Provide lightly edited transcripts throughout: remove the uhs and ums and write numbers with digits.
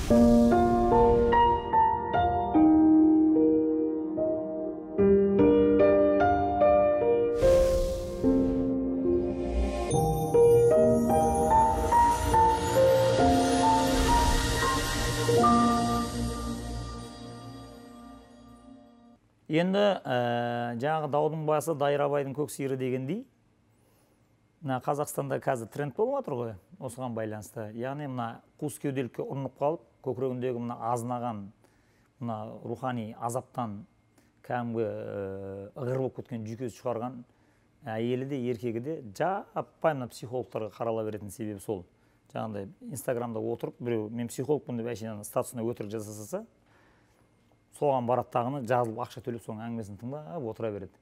Енді жаңағы даудың басы Дайрабайдың көк сиыры дегендей, мына Қазақстанда қазір тренд болып жатыр ғой осыған байланысты. Яғни мына қуыс кеуделікке ұрынып қалып, көкірегіндегі мына азынаған мына рухани азаптан кәдімгі ығыр болып кеткен жүйкесі шығарған әйелі де еркегі де жаппай мына психологтарға қарала беретін себебі сол. Жаңағыдай Инстаграмда отырып біреу мен психологпын деп әшейін статусына өтірік жаза салса, соған барады тағыны жазылып ақша төлеп соның әңгімесін тыңдап отыра береді.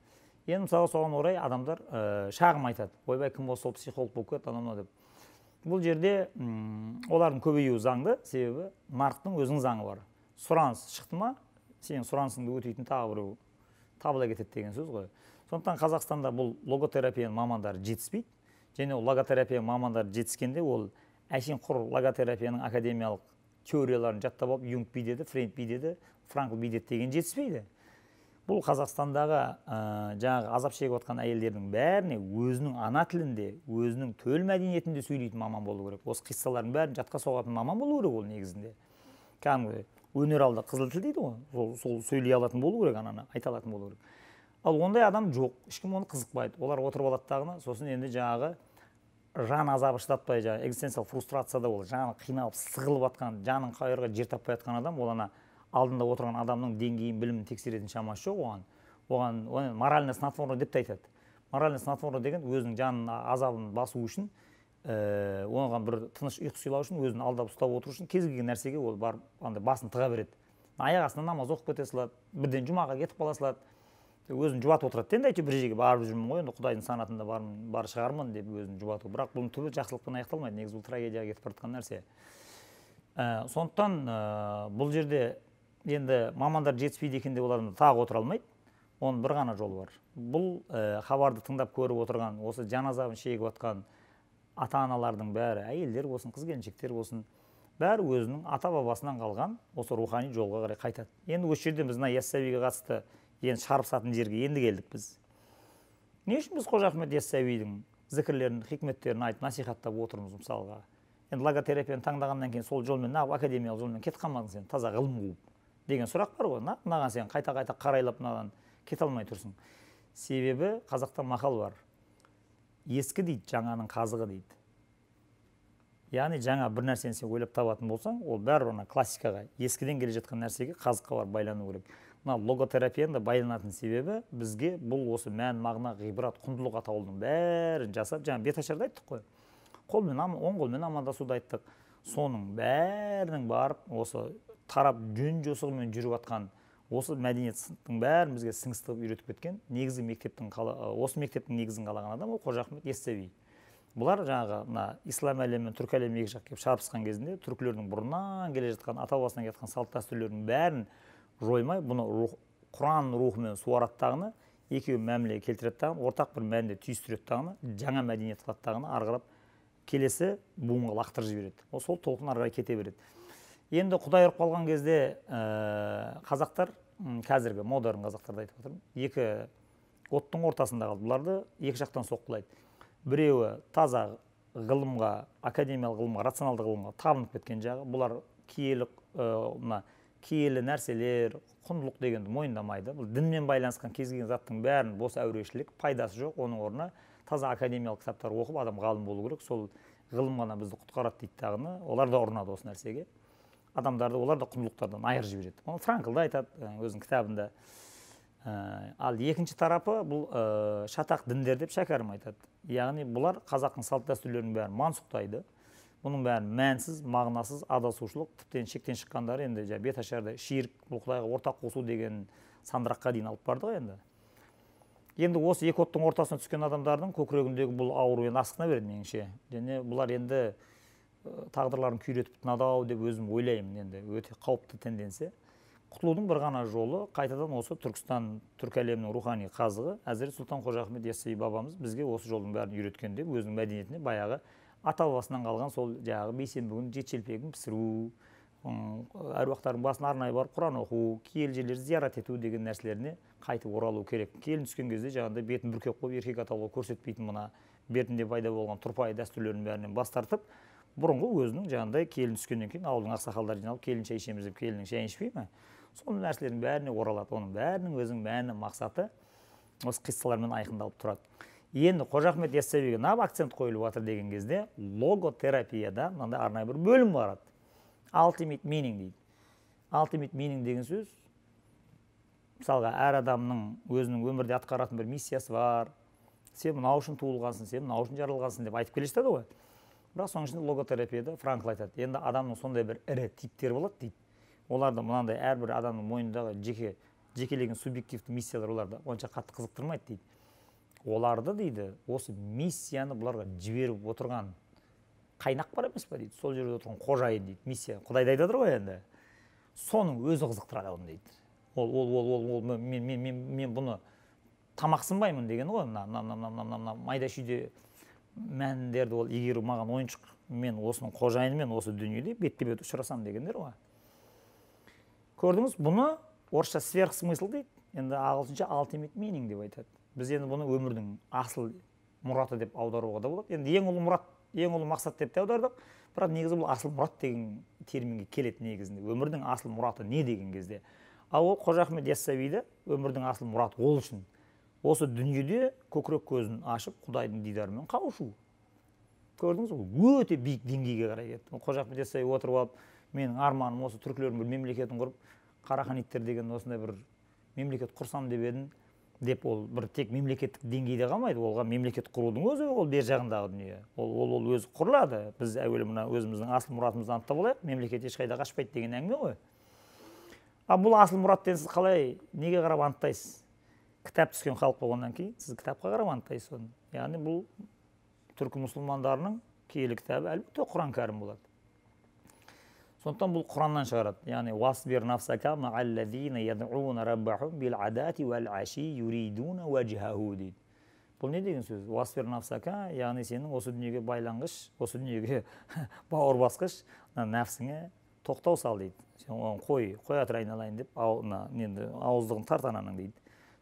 Енді мысалы соған орай адамдар шағым айтады. Ойбай, кім болса сол психолог болып кетті, анау мынау деп. Бұл жерде олардың көбеюі заңды, себебі нарықтың өзінің заңы бар. Сұраныс шықты ма, сенің сұранысыңды өтейтін тағы біреу табыла кетеді деген сөз ғой. Сондықтан Қазақстанда бұл логотерапияның мамандары жетіспейді. Және ол логотерапия мамандары жетіскенде ол әшейін құр логотерапияның академиялық теорияларын жаттап алып, Юнг бүй деді, Фрейд бүй деді, Франкл бүй деді деген жетіспейді. Бұл Қазақстандағы жаңағы азап шегіп жатқан әйелдердің бәріне өзінің ана тілінде, өзінің төл мәдениетінде сөйлейтін маман болу керек. Осы қиссалардың бәрін жатқа соғатын маман болу керек ол негізінде. Кәдімгі өнер алды қызыл тіл дейді ғой, сол сөйлей алатын болу керек, ананы айта алатын болу керек. Ал ондай адам жоқ, ешкім оны қызықпайды. Олар отырып алады тағыны, сосын енді жаңағы жан азабы шыдатпай, жаңағы экзистенциялық фрустрацияда ол жаны қиналып, сығылып жатқан, жанын қайырға жер таппай жатқан адам, ол ана алдында отырған адамның деңгейін, білімін тексеретін шамасы жоқ оған. Оған оны морально снотворно деп те айтады. Морально снотворно деген өзінің жанын азабын басу үшін, оған бір тыныш ұйқы сыйлау үшін, өзін алдап ұстап отыру үшін кез келген нәрсеге ол барып андай басын тыға береді. Аяқ астынан намаз оқып кете салады, бірден жұмаға кетіп қала салады. Өзін жұбатып отырады. Енді әйтеуір бір жерге барып жүрмін ғой, енді Құдайдың санатында бар шығармын деп өзін жұбату. Бірақ бұның түбі жақсылықпен аяқталмайды. Негізі бұл трагедияға кетіп бара жатқан нәрсе. Сондықтан бұл жерде енді мамандар жетіспейді екен деп олар тағы отыра алмайды. Оның бір ғана жолы бар. Бұл хабарды тыңдап көріп отырған, осы жан азабын шегіп жатқан ата-аналардың бәрі, әйелдер болсын, қыз-келіншектер болсын, бәрі өзінің ата-бабасынан қалған осы рухани жолға қарай қайтады. Енді осы жерде біз мына Яссауиге қатысты енді шарпысатын жерге енді келдік біз. Не үшін біз Қожа Ахмет Яссауидің зікірлерін, хикметтерін айтып, насихаттап отырмыз мысалға? Енді логотерапияны таңдағаннан кейін сол жолмен, нағып академиялық жолмен кетіп қалмадың сен, таза ғылым қуып деген сұрақ бар ғой. Мынаған сен қайта-қайта қарайлап мынаған кете алмай тұрсың. Себебі қазақта мақал бар. Ескі дейді, жаңаның қазығы дейді. Яғни жаңа бір нәрсені сен ойлап табатын болсаң, ол бәрібір ана классикаға, ескіден келе жатқан нәрсеге қазыққа барып байлану керек. Мына логотерапияның да байланатын себебі бізге бұл осы мән, мағына, ғибрат, құндылық атаулының бәрін жасап, жаңа беташарда айттық қой. Қолмен, оң қолмен амандасуды айттық. Соның бәрінің барып осы тарап жөн жосығымен жүріп жатқан осы мәдениеттің бәрін бізге сіңістіріп үйретіп кеткен негізгі мектептің, осы мектептің негізін қалаған адам ол Қожа Ахмет Яссауи. Бұлар жаңағы мына ислам әлемі мен түркі әлемі екі жаққа келіп шарпысқан кезінде түркілердің бұрыннан келе жатқан, ата-бабасынан келе жатқан салт дәстүрлерінің бәрін жоймай, бұны Құран рухымен суарады тағыны, екеуі мәмілеге келтіреді тағыны, ортақ бір мәнде түйістіреді тағыны, жаңа мәдениет қылады тағыны, ары қарап келесі буынға лақтырып жібереді. Ол сол толқын ары қарай кете береді. Енді Құдай ұрып қалған кезде қазақтар, қазіргі модерн қазақтарды айтып отырмын, екі оттың ортасында қалды. Бұларды екі жақтан соққылайды. Біреуі таза ғылымға, академиялық ғылымға, рационалды ғылымға табынып кеткен жағы. Бұлар киелі, мына киелі нәрселер, құндылық дегенді мойындамайды. Бұл дінмен байланысқан кез келген заттың бәрін бос әурешілік, пайдасы жоқ. Оның орнына таза академиялық кітаптар оқып, адам ғалым болу керек. Сол ғылым ғана бізді құтқарады дейді тағыны. Олар да ұрынады осы нәрсеге. Адамдарды олар да құндылықтардан айырып жібереді. Оны Франкл да айтады өзінің кітабында. Ал екінші тарапы бұл шатақ діндер деп Шәкәрім айтады. Яғни бұлар қазақтың салт дәстүрлерінің бәрін мансұқтайды. Бұның бәрін мәнсіз, мағынасыз, адасушылық, тіптен шектен шыққандары енді беташарда ширк, бұл Құдайға ортақ қосу деген сандыраққа дейін алып барды ғой енді. Енді осы екі оттың ортасына түскен адамдардың көкірегіндегі бұл ауру енді асқына береді меніңше. Және бұлар енді тағдырларын күйретіп тынады-ау деп өзім ойлаймын, енді өте қауіпті тенденция. Құтылудың бір ғана жолы қайтадан осы Түркістан, түркі әлемінің рухани қазығы Әзірет Сұлтан Қожа Ахмет Яссауи бабамыз бізге осы жолдың бәрін үйреткен деп өзінің мәдениетіне баяғы ата-бабасынан қалған сол жаңағы бейсенбі күні жеті шелпегін пісіру, Әруақтардың басына арнайы барып Құран оқу, киелі жерлерді зиярат ету деген нәрселеріне қайтып оралу керек. Келін түскен кезде жаңағыдай бетін бүркеп қойып еркек атаулыға көрсетпейтін мына бетінде пайда болған тұрпайы дәстүрлердің бәрінен бас тартып, бұрынғы өзінің жаңағыдай келін түскеннен кейін ауылдың ақсақалдары жиналып келін шай ішеміз деп келіннің шайын ішпей ме? Сол нәрселердің бәріне оралады. Оның бәрінің өзінің мәні, мақсаты осы қиссалармен айқындалып тұрады. Енді Қожа Ахмет Яссауиге неғып акцент қойылып жатыр деген кезде, логотерапияда мынандай арнайы бір бөлім бар. Ultimate meaning дейді. Ultimate meaning деген сөз, мысалға, әр адамның өзінің өмірде атқаратын бір миссиясы бар. Сен мынау үшін туылғансың, сен мынау үшін жаралғансың деп айтып келе жатады ғой. Бірақ соның ішінде логотерапияда Франкл айтады, енді адамның сондай бір ірі типтері болады дейді. Оларды мынандай әрбір адамның мойнындағы жекелеген субъективті миссиялар оларды онша қатты қызықтырмайды дейді. Оларды дейді, осы миссияны бұларға жіберіп отырған қайнақ бар емес па дейді, сол жерде отырған қожайын дейді, миссия, Құдайды айтып отыр ғой енді. Соның өзі қызықтырады оны дейді. Ол, мен бұны тамақсынбаймын деген ғой, мына майда шүйде мәндерді ол игеру маған ойыншық, мен осының қожайынымен осы дүниеде бетпе-бет ұшырасам дегендер ғой. Көрдіңіз, бұны орысша сверхсмысл дейді, енді ағылшынша ultimate meaning деп айтады. Біз енді бұны өмірдің асыл мұраты деп аударуға да болады. Енді ең ұлы мұрат, ең ұлы мақсат деп те аудардық, бірақ негізі бұл асыл мұрат деген терминге келеді негізінде. Өмірдің асыл мұраты не деген кезде. Ал ол Қожа Ахмет Яссауиді өмірдің асыл мұраты ол үшін осы дүниеде көкірек көзін ашып Құдайдың дидарымен қауышу. Көрдіңіз, ол өте биік деңгейге қарай кетті. Қожа Ахмет Яссауи отырып алып, менің арманым осы түркілердің бір мемлекетін құрып, Қараханиттер деген осындай бір мемлекет құрсам деп едім деп, ол бір тек мемлекеттік деңгейде қалмайды, олға мемлекет құрудың өзі ол бер жағындағы дүние. Ол өзі құрылады. Біз әуелі мына өзіміздің асыл мұратымызды анықтап алайық, мемлекет ешқайда қашпайды деген әңгіме ғой. Ал бұл асыл мұрат деген сіз қалай, неге қарап анықтайсыз? Кітап түскен халық болғаннан кейін сіз кітапқа қарап анықтайсыз оны. Яғни бұл түркі мұсылмандарының киелі кітабы әлбетте Құран кәрім болады. Сондықтан бұл Құраннан шығарады. Яғни уасбир нафсака мааллазина ядъуна раббахум бил адати вал аши юридуна ваджхаху дейді. Бұл не деген сөз? Уасбир нафсака, яғни сенің осы дүниеге байланғыш, осы дүниеге бауыр басқыш нәпсіңе тоқтау сал дейді. Сен оған қой, қоя тұр айналайын деп, ауыздығын тарт ананың дейді.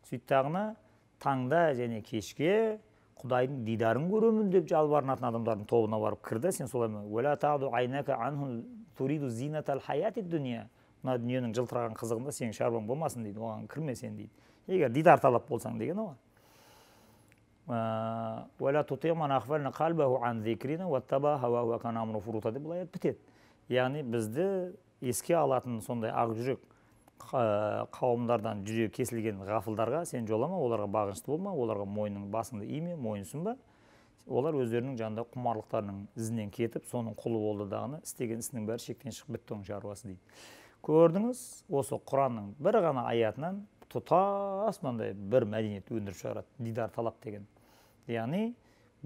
Сөйт тағына таңда және кешке Құдайдың дидарын көремін деп жалбарынатын адамдардың тобына барып кірді. Сен солай ма? Уәлә таъду айнака анхум туриду зинатал хаятид дүния. Мына дүниенің жылтыраған қызығында сенің шаруаң болмасын дейді, оған кірме сен дейді. Егер дидар талап болсаң деген оған. Уәлә тутиъ ман ағфална қалбаху ан зикрина уаттаба хауаху уа кана амру фурута деп бұл аят бітеді. Яғни бізді еске алатын сондай ақ жүрек қауымдардан жүрегі кесілген ғафылдарға сен жолама, оларға бағынышты болма, оларға мойның басыңды име, мойынсұнба. Олар өздерінің жанында құмарлықтарының ізінен кетіп, соның құлы болды дағыны, істеген ісінің бәрі шектен шығып бітті оның шаруасы дейді. Көрдіңіз, осы Құранның бір ғана аятынан тұтас мынандай бір мәдениет өндіріп шығарады, дидар талап деген. Яғни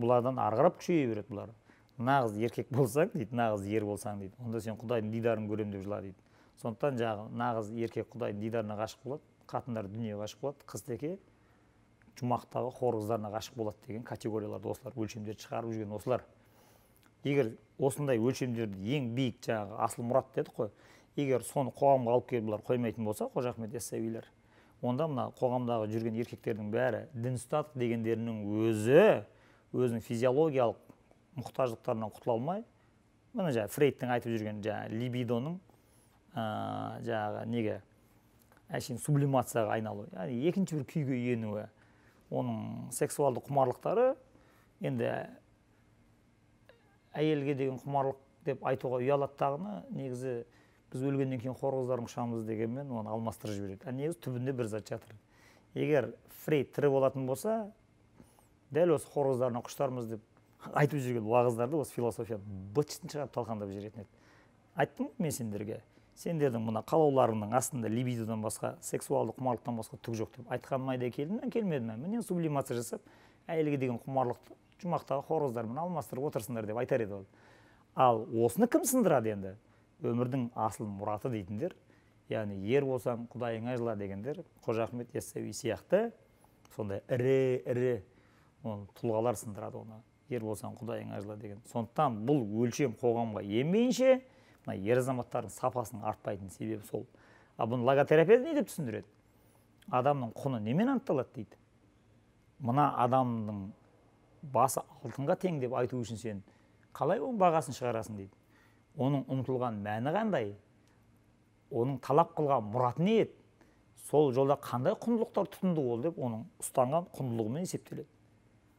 бұлардан ары қарап күшейе береді бұлар. Нағыз еркек болсаң дейді, нағыз ер болсаң дейді, онда сен Құдайдың дидарын көрем деп жыла дейді. Сондықтан жаңағы нағыз еркек Құдайдың дидарына ғашық болады, қатындар дүниеге ғашық болады, қыз теке жұмақтағы хор қыздарына ғашық болады деген категорияларды осылар өлшемдерді шығарып жүрген осылар. Егер осындай өлшемдерді ең биік жаңағы асыл мұрат дедік қой, егер соны қоғамға алып келіп бұлар қоймайтын болса, Қожа Ахмет Яссауилер, онда мына қоғамдағы жүрген еркектердің бәрі дін ұстадық дегендерінің өзі өзінің физиологиялық мұқтаждықтарынан құтыла алмай, мына жаңағы Фрейдтің айтып жүрген жаңағы либидоның жаңағы неге әшейін сублимацияға айналу, яғни екінші бір күйге енуі, оның сексуалды құмарлықтары енді әйелге деген құмарлық деп айтуға ұялады тағыны, негізі біз өлгеннен кейін хор қыздарын құшамыз дегенмен оны алмастырып жібереді. А негізі түбінде бір зат жатыр. Егер Фрейд тірі болатын болса, дәл осы хор қыздарына құштармыз деп айтып жүрген уағыздарды осы философия быт-шытын шығарып талқандап жіберетін еді. Айттым мен сендерге, сендердің мына қалауларыңның астында либидодан басқа, сексуалды құмарлықтан басқа түк жоқ деп айтқаным айда келді ме, келмеді ме? Міне сублимация жасап, әйелге деген құмарлықты жұмақтағы хор қыздармен алмастырып отырсыңдар деп айтар еді ол. Ал осыны кім сындырады енді? Өмірдің асыл мұраты дейтіндер, яғни ер болсаң Құдайыңа жыла дегендер, Қожа Ахмет Яссауи сияқты сондай ірі-ірі тұлғалар сындырады оны. Ер болсаң Құдайыңа жыла деген. Сондықтан бұл өлшем қоғамға енбейінше, Мына ер азаматтардың сапасының артпайтын себебі сол. А бұны логотерапия не деп түсіндіреді? Адамның құны немен анықталады дейді. Мына адамның басы алтынға тең деп айту үшін сен қалай оның бағасын шығарасың дейді. Оның ұмтылған мәні қандай? Оның талап қылған мұраты не еді? Сол жолда қандай құндылықтар тұтынды ол деп оның ұстанған құндылығымен есептеледі.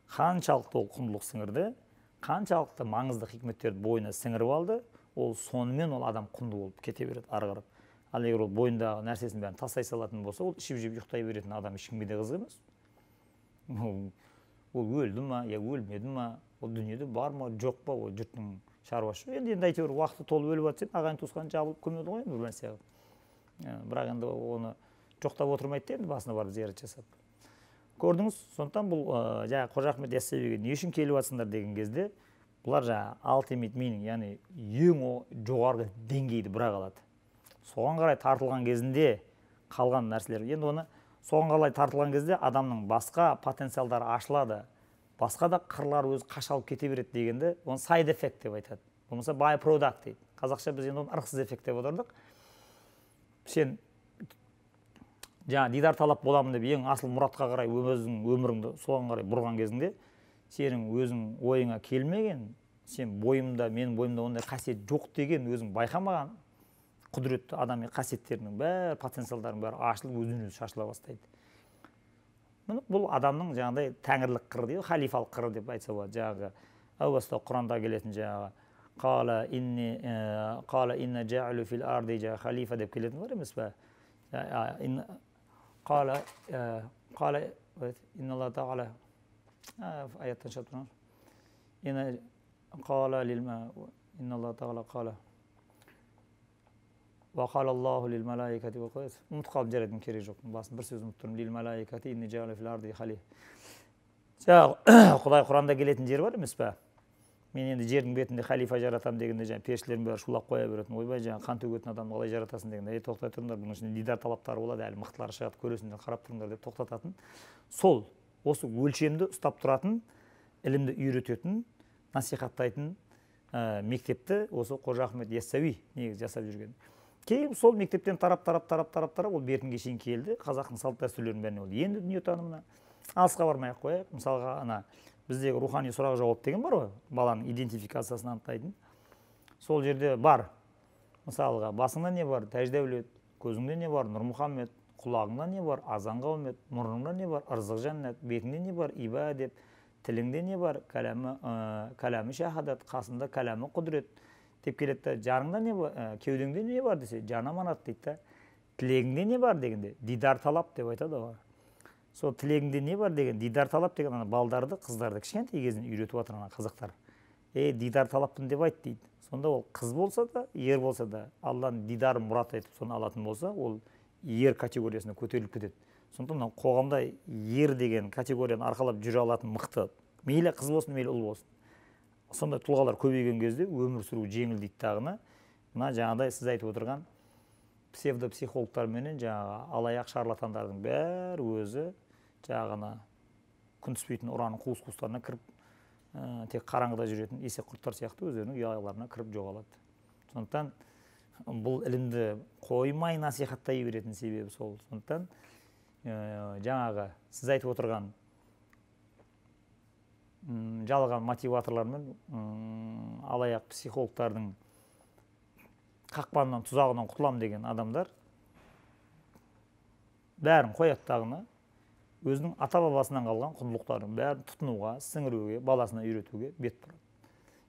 Қаншалықты ол құндылық сіңірді, қаншалықты маңызды хикметтерді бойына сіңіріп алды, ол сонымен ол адам құнды болып кете береді ары қарап. Ал егер ол бойындағы нәрсесін бәрін тастай салатын болса, ол ішіп жеп ұйықтай беретін адам ешкімге де қызық емес. Ол өлді ма, я өлмеді ма, ол дүниеде бар ма, жоқ па, ол жұрттың шаруасы. Енді әйтеуір уақыты толып өліп жатса, ағайын туысқан жабылып көмеді ғой енді бір нәрсе қылып. Бірақ енді оны жоқтап отырмайды енді басына барып зиярат жасап. Көрдіңіз, сондықтан бұл жаңағы Қожа Ахмет Яссауиге не үшін келіп жатсыңдар деген кезде, бұлар жаңағы ultimate meaning, яғни ең жоғарғы деңгейді бірақ алады. Соған қарай тартылған кезінде қалған нәрселер. Енді оны соған қарай тартылған кезде адамның басқа потенциалдары ашылады, басқа да қырлары өзі қашалып кете береді дегенді, оны side effect деп айтады. Болмаса by product дейді. Қазақша біз енді оны ырықсыз эффект деп отырдық. Сен жаңа дидар талап боламын деп ең асыл мұратқа қарай өзің өміріңді соған қарай бұрған кезіңде, сенің өзің ойыңа келмеген, сен бойымда, менің бойымда ондай қасиет жоқ деген өзің байқамаған құдіретті адами қасиеттерінің бәрі, потенциалдарының бәрі ашылып, өзінен өзі шашыла бастайды. Міне бұл адамның жаңағыдай тәңірлік қыры дейді, халифалық қыры деп айтса болады. Жаңағы әу баста Құранда келетін жаңағы қала инни қала инна жа'алу фил арди жаңағы халифа деп келетін бар емес пе? Қала қала инналла тағала аяттан шығып тұрмын. Инна қала лил инналла тағала қала وقال الله للملائكة وقال ұмытып қалып жарайтын керек жоқ, басын бір сөз ұмытып тұрмын. Лил малаикати инни жа'алу фил арди халифа. Жаңағы Құдай Құранда келетін жер бар емес пе? Мен енді жердің бетінде халифа жаратамын дегенде жаңағы періштелердің бәрі шулап қоя беретін. Ойбай, жаңағы қан төгетін адамды қалай жаратасың дегенде, ей тоқтай тұрыңдар, бұның ішінде дидар талаптары болады, әлі мықтылары шығады, көресіңдер, қарап тұрыңдар деп тоқтататын. Сол осы өлшемді ұстап тұратын, ілімді үйрететін, насихаттайтын мектепті осы Қожа Ахмет Яссауи негізі жасап жүрген. Кейін сол мектептен тарап, тарап, тарап, тарап, тарап, ол бертінге шейін келді. Қазақтың салт дәстүрлерінің бәріне ол енді дүниетанымына. Алысқа бармай ақ қояйық. Мысалға, ана біздегі рухани сұрақ жауап деген бар ғой, баланың идентификациясын анықтайтын. Сол жерде бар. Мысалға, басыңда не бар? Тәждәулет, көзіңде не бар? Нұрмұхаммед, құлағыңда не бар? Азан қаумет, мұрныңда не бар? Ырзық жәннат, бетіңде не бар? Иба деп, тіліңде не бар? Кәләмі, кәләмі шахадат, қасында кәләмі құдірет деп келеді да, жарыңда не бар, кеудеңде не бар десе, жан аманат дейді да. Тілегіңде не бар дегенде, дидар талап деп айтады ғой. Сол тілегіңде не бар деген, дидар талап деген ана балдарды, қыздарды кішкентай кезінен үйретіп жатыр ана қазақтар. Ей, дидар талаппын деп айт дейді. Сонда ол қыз болса да, ер болса да, Алланың дидарын мұрат етіп соны алатын болса, ол ер категориясына көтеріліп кетеді. Сондықтан мынау қоғамда ер деген категорияны арқалап жүре алатын мықты, мейлі қыз болсын, мейлі ұл болсын. Сондай тұлғалар көбейген кезде өмір сүру жеңілдейді дағыны. Мына жаңағыдай сіз айтып отырған псевдопсихологтар менен жаңағы алаяқ шарлатандардың бәрі өзі жаңағына күн түспейтін ұраның қуыс-қуыстарына кіріп, тек қараңғыда жүретін есек құрттар сияқты өздерінің ұяларына кіріп жоғалады. Сондықтан бұл ілімді қоймай насихаттай беретін себебі сол. Сондықтан жаңағы сіз айтып отырған жалған мотиваторлар мен алаяқ психологтардың қақпанынан, тұзағынан құтылам деген адамдар бәрін қояды дағыны, өзінің ата-бабасынан қалған құндылықтардың бәрін тұтынуға, сіңіруге, баласына үйретуге бет бұрады.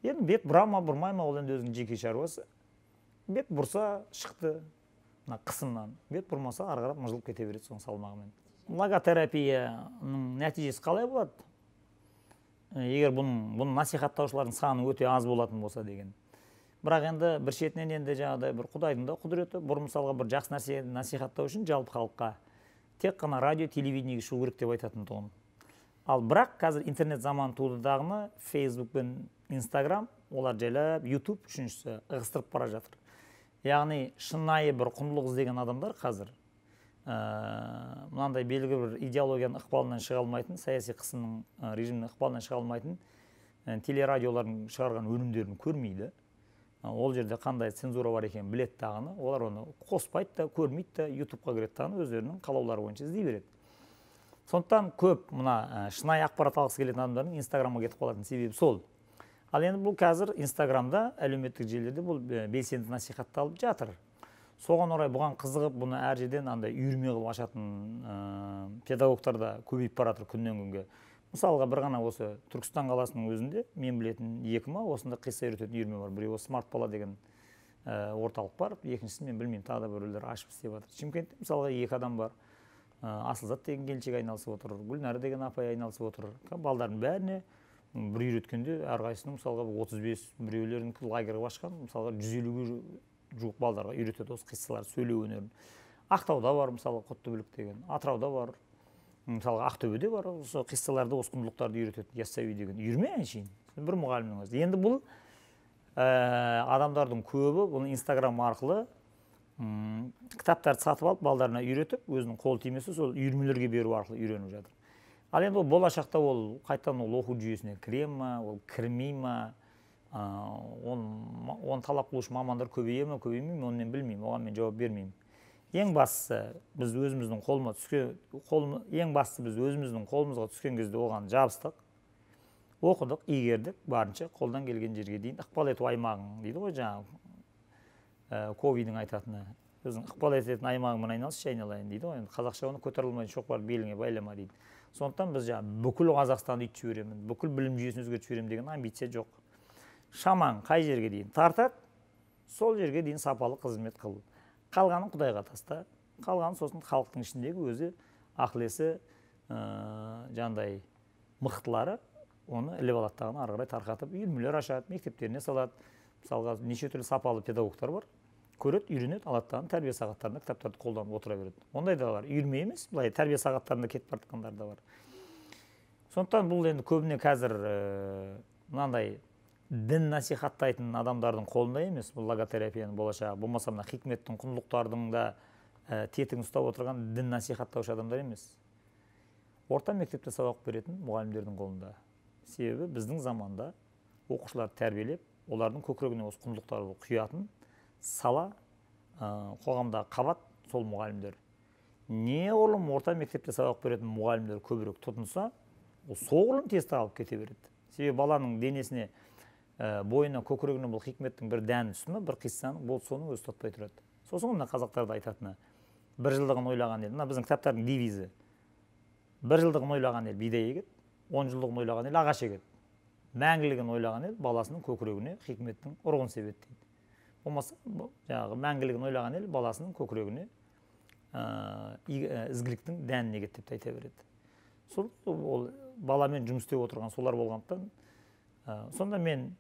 Енді бет бұра ма, бұрмай ма, ол енді өзінің жеке шаруасы. Бет бұрса шықты мына қысымнан, бет бұрмаса ары қарап мыжылып кете береді соның салмағымен. Логотерапияның нәтижесі қалай болады? Егер бұның насихаттаушылардың саны өте аз болатын болса деген. Бірақ енді бір шетінен енді жаңағыдай бір Құдайдың да құдіреті, бұрын мысалға бір жақсы нәрсе насихаттау үшін жалпы халыққа тек қана радио, телевидениеге шығу керек деп айтатын тұғын. Ал бірақ қазір интернет заманы туды дағыны, Facebook пен Instagram, олар жайлап, YouTube үшіншісі ығыстырып бара жатыр. Яғни шынайы бір құндылық іздеген адамдар қазір мынандай белгілі бір идеологияның ықпалынан шыға алмайтын, саяси қысымның, режимнің ықпалынан шыға алмайтын телерадиолардың шығарған өнімдерін көрмейді. Ол жерде қандай цензура бар екенін біледі дағыны, олар оны қоспайды да, көрмейді да, ютубқа кіреді дағыны, өздерінің қалаулары бойынша іздей береді. Сондықтан көп мына шынайы ақпарат алғысы келетін адамдардың инстаграмға кетіп қалатын себебі сол. Ал енді бұл қазір инстаграмда, әлеуметтік желілерде бұл белсенді насихатталып жатыр. Соған орай бұған қызығып, бұны әр жерден андай үйірме қылып ашатын педагогтар да көбейіп бара жатыр күннен күнге. Мысалға, бір ғана осы Түркістан қаласының өзінде мен білетін екі ма осында қисса үйрететін үйірме бар. Біреуі Смарт бала деген орталық бар, екіншісін мен білмеймін, тағы да біреулер ашып істеп жатыр. Шымкентте мысалға екі адам бар. Асылзат деген келіншек айналысып отыр, Гүлнара деген апай айналысып отыр. Балдардың бәріне бір үйреткенде әрқайсысының мысалға 35, біреулерінікі лагерь ашқан, мысалға 150-ге жуық балдарға үйретеді осы қиссалар, сөйлеу өнерін. Ақтауда бар мысалға Құттыбілік деген, Атырауда бар, мысалға Ақтөбеде бар, осы қиссаларды, осы құндылықтарды үйрететін Яссауи деген үйірме әншейін бір мұғалімнің өзі. Енді бұл адамдардың көбі бұны инстаграм арқылы кітаптарды сатып алып балдарына үйретіп, өзінің қол тимесе сол үйірмелерге беру арқылы үйреніп жатыр. Ал енді ол болашақта ол қайтадан ол оқу жүйесіне кіре ма, ол кірмей ма, оны талап қылушы мамандар көбейе ме, көбеймей ме, оны мен білмеймін, оған мен жауап бермеймін. Ең бастысы біз өзіміздің қолыма түскен, ең бастысы біз өзіміздің қолымызға түскен кезде оған жабыстық, оқыдық, игердік, барынша қолдан келген жерге дейін ықпал ету аймағың дейді ғой жаңағы Ковидің айтатыны. Өзің ықпал ететін аймағыңмен айналысшы, айналайын дейді ғой. Енді қазақша оны көтере алмайтын шоқпар беліңе байлама дейді. Сондықтан біз жаңағы бүкіл Қазақстанды үйтіп жіберемін, бүкіл білім жүйесін өзгертіп жіберемін деген амбиция жоқ. Шамаң қай жерге дейін тартады, сол жерге дейін сапалы қызмет қыл. Қалғанын Құдайға таста, қалғанын сосын халықтың ішіндегі өзі ақыл-есі жаңағыдай мықтылары оны іліп алады дағыны ары қарай тарқатып үйірмелер ашады, мектептеріне салады. Мысалға неше түрлі сапалы педагогтар бар, көреді, үйренеді, алады дағыны тәрбие сағаттарында кітаптарды қолданып отыра береді. Ондай да бар, үйірме емес, былай тәрбие сағаттарында кетіп бара жатқандар да бар. Сондықтан бұл енді көбіне қазір мынандай дін насихаттайтын адамдардың қолында емес бұл логотерапияның болашағы, болмаса мына хикметтің, құндылықтардың да тетігін ұстап отырған дін насихаттаушы адамдар емес. Орта мектепте сабақ беретін мұғалімдердің қолында. Себебі біздің заманда оқушыларды тәрбиелеп, олардың көкірегіне осы құндылықтарды құятын сала, қоғамдағы қабат сол мұғалімдер. Неғұрлым орта мектепте сабақ беретін мұғалімдер көбірек тұтынса, ол соғұрлым тез таралып кете береді. Себебі баланың денесіне, бойына, көкірегіне бұл хикметтің бір дәні түсті ме, бір қиссаның, болды, соның өзі ұстатпай тұрады. Сосын мына қазақтарда айтатыны, бір жылдығын ойлаған ел, мына біздің кітаптардың девизі, бір жылдығын ойлаған ел бидай егеді, 10 жылдығын ойлаған ел ағаш егеді, мәңгілігін ойлаған ел баласының көкірегіне хикметтің ұрығын себеді дейді. Болмаса жаңағы мәңгілігін ойлаған ел баласының көкірегіне ізгіліктің дәнін егеді деп те айта береді. Сол ол баламен жұмыс істеп отырған солар болғандықтан, сонда мен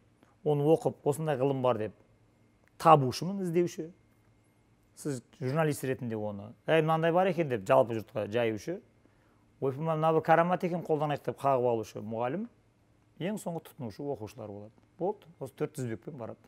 оны оқып, осындай ғылым бар деп табушымын, іздеуші. Сіз журналист ретінде оны, әй, мынандай бар екен деп жалпы жұртқа жаюшы, ойпырмай мына бір карамат екен қолданайық деп қағып алушы мұғалім, ең соңғы тұтынушы оқушылар болады. Болды, осы төрт тізбекпен барады.